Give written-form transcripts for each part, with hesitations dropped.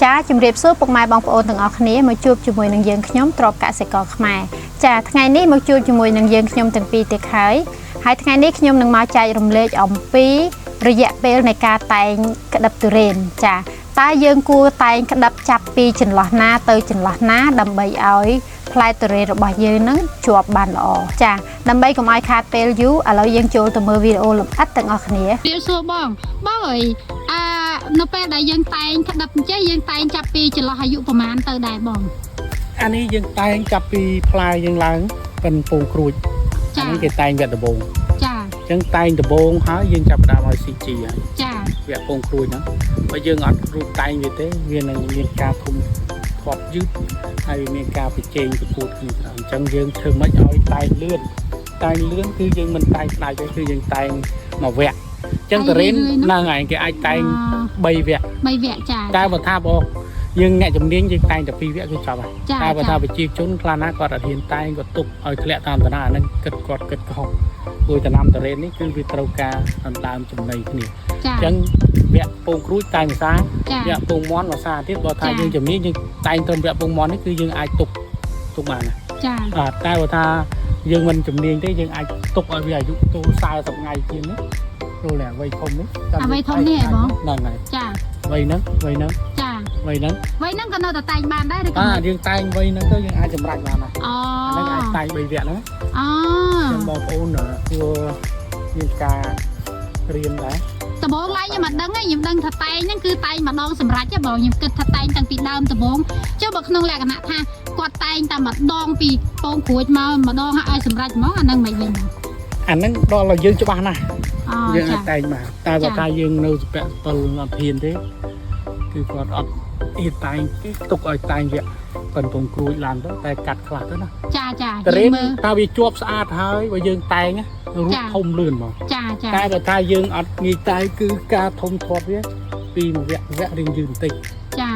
ចាជំរាបសួរពុកម៉ែបងប្អូនទាំងអស់គ្នាមកជួបជាមួយនឹងយើងខ្ញុំទ្របកសិករខ្មែរចាថ្ងៃនេះមកជួបជាមួយនឹងយើងខ្ញុំទាំងពីរទៀតហើយហើយថ្ងៃនេះខ្ញុំនឹងមកចែករំលែកអំពីរយៈពេលនៃការតែងក្តិបទុរេនចាតើយើងគួរតែងក្តិបចាប់ពីចន្លោះណាទៅចន្លោះណាដើម្បីឲ្យផ្លែទុរេនរបស់យើងនឹងជាប់បានល្អចាដើម្បីកុំឲ្យខាតពេលយូរឥឡូវយើងចូលទៅមើលវីដេអូលម្អិតទាំងអស់គ្នា រាបសួរបងបងអើយអានៅពេលដែលយើងតែងក្តាប់អញ្ចេះយើងតែងចាប់ពីចន្លោះអាយុប្រហែលទៅដែរបង អានេះយើងតែងចាប់ពីផ្លែយើងឡើងប៉ិនពងក្រួច ចា អានេះគេតែងវគ្គដំបូង ចា អញ្ចឹងតែងដំបូងហើយយើងចាប់ផ្ដើមឲ្យ CG ហើយ ចា វគ្គពងក្រួចហ្នឹងបើយើងអត់រូបតែងវាទេវានឹងមានការធំធាត់យឺតហើយវាមានការប្រជែងប្រកួតគ្នាច្រើនអញ្ចឹងយើងធ្វើម៉េចឲ្យតែងលឿនតែងលឿនគឺយើងមិនតែងផ្ដាច់ទេគឺយើងតែងមួយវគ្គអញ្ចឹងតរិនហ្នឹងហើយគេអាចតែង3វគ្គ បីវគ្គចា តែបើថាបងយើងអ្នកជំនាញយើងតែងតែ2វគ្គគឺចប់ហើយ ចា តែបើថាប្រជាជនខ្លះណាគាត់អត់ហ៊ានតែងគាត់ទុកឲ្យធ្លាក់តាមតំណាអាហ្នឹងគិតគាត់គិតខុសព្រោះតំណាំតរេននេះគឺវាត្រូវការដណ្ដើមចំណីគ្នា ចា អញ្ចឹងវគ្គពងគ្រួចតែងភាសា ចា វគ្គពងមន់ភាសាទៀតបើថា ចា យើងជំនាញយើងតែងត្រឹមវគ្គពងមន់នេះគឺយើងអាចទុកទុកបានណា ចា បាទតែបើថាយើងមិនជំនាញទេយើងអាចទុកឲ្យវាអាយុទូ40ថ្ងៃជាងនេះចូលតែវ័យធំនេះចាំ អាវ័យធំនេះហ៎បង ហ្នឹងហើយ ចា វ័យហ្នឹងវ័យហ្នឹង ចា វ័យហ្នឹង វ័យហ្នឹងក៏នៅតែតែងបានដែរឬក៏ បាទយើងតែងវ័យហ្នឹងទៅយើងអាចចម្រាច់បានដែរ អូ អាហ្នឹងអាចតែង3វគ្គហ្នឹង អូ ខ្ញុំបងប្អូនគួរមានការរៀនដែរ ដំបងឡើងខ្ញុំអត់ដឹងទេខ្ញុំដឹងថាតែងហ្នឹងគឺតែងម្ដងសម្រាប់ទេបងខ្ញុំគិតថាតែងតាំងពីដើមដំបងចុះបើក្នុងលក្ខណៈថាគាត់តែងតែម្ដងពីពងក្រួចមកម្ដងឲ្យសម្រាប់ហ្មងអាហ្នឹងមិនវិញបង អាហ្នឹងដល់ឲ្យយើងច្បាស់ណាស់ អូ យើងអាច ចា តែងបានតែបើ ចា ថាយើងនៅសពៈសពិលអត់ហ៊ានទេគឺគាត់អត់ហ៊ានតែងគឺទុកឲ្យតែងវគ្គប៉ុនពងគ្រួចឡើងទៅតែកាត់ខ្លះទៅណា ចាចា តរេន យើងមើល តើវាជាប់ស្អាតហើយបើយើងតែងណារូប ចា ធំលឿនហ្មង ចាចា តែបើថាយើងអត់ងាយតែងគឺការធំធាត់វាពីមួយវគ្គវគ្គរៀងយឺតបន្តិច ចា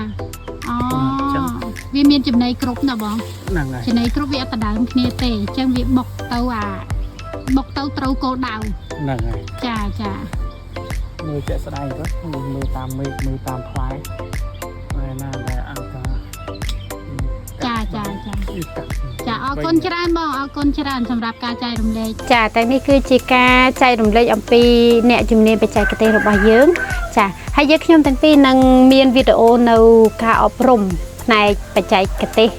អូ អញ្ចឹង វាមានចំណីគ្រប់ណាបង ហ្នឹងហើយ ចំណីគ្រប់វាអត់ដដើមគ្នាទេអញ្ចឹងវាបុកទៅអាបុកទៅត្រូវគោលដៅ ហ្នឹងហើយ ចាចា មើលជាក់ស្ដែងទៅមើលតាមមេឃមើលតាមផ្លែផ្លែណាដែលអាចថា ចាចាចា វាកាត់ ចាអរគុណច្រើនបងអរគុណច្រើនសម្រាប់ការចែករំលែក ចាតែនេះគឺជាការចែករំលែកអំពីអ្នកជំនាញបច្ចេកទេសរបស់យើងចាហើយយើងខ្ញុំទាំងពីរនឹងមានវីដេអូនៅការអប់រំផ្នែកបច្ចេកទេស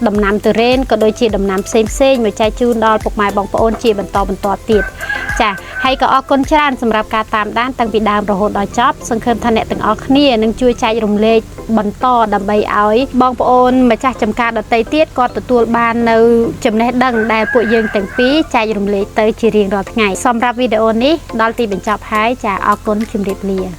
ដំណាំទុរេនក៏ដូចជាដំណាំផ្សេងផ្សេងៗមកចែកជូនដល់ពុកម៉ែបងប្អូនជាបន្តបន្ទាប់ទៀតចាហើយក៏អរគុណច្រើនសម្រាប់ការតាមដានតាំងពីដើមរហូតដល់ចប់សង្ឃឹមថាអ្នកទាំងអស់គ្នានឹងជួយចែករំលែកបន្តដើម្បីឲ្យបងប្អូនម្ចាស់ចំការដទៃទៀតគាត់ទទួលបាននៅចំណេះដឹងដែលពួកយើងទាំងពីរចែករំលែកទៅជារៀងរាល់ថ្ងៃសម្រាប់វីដេអូនេះដល់ទីបញ្ចប់ហើយចាអរគុណជម្រាបលា។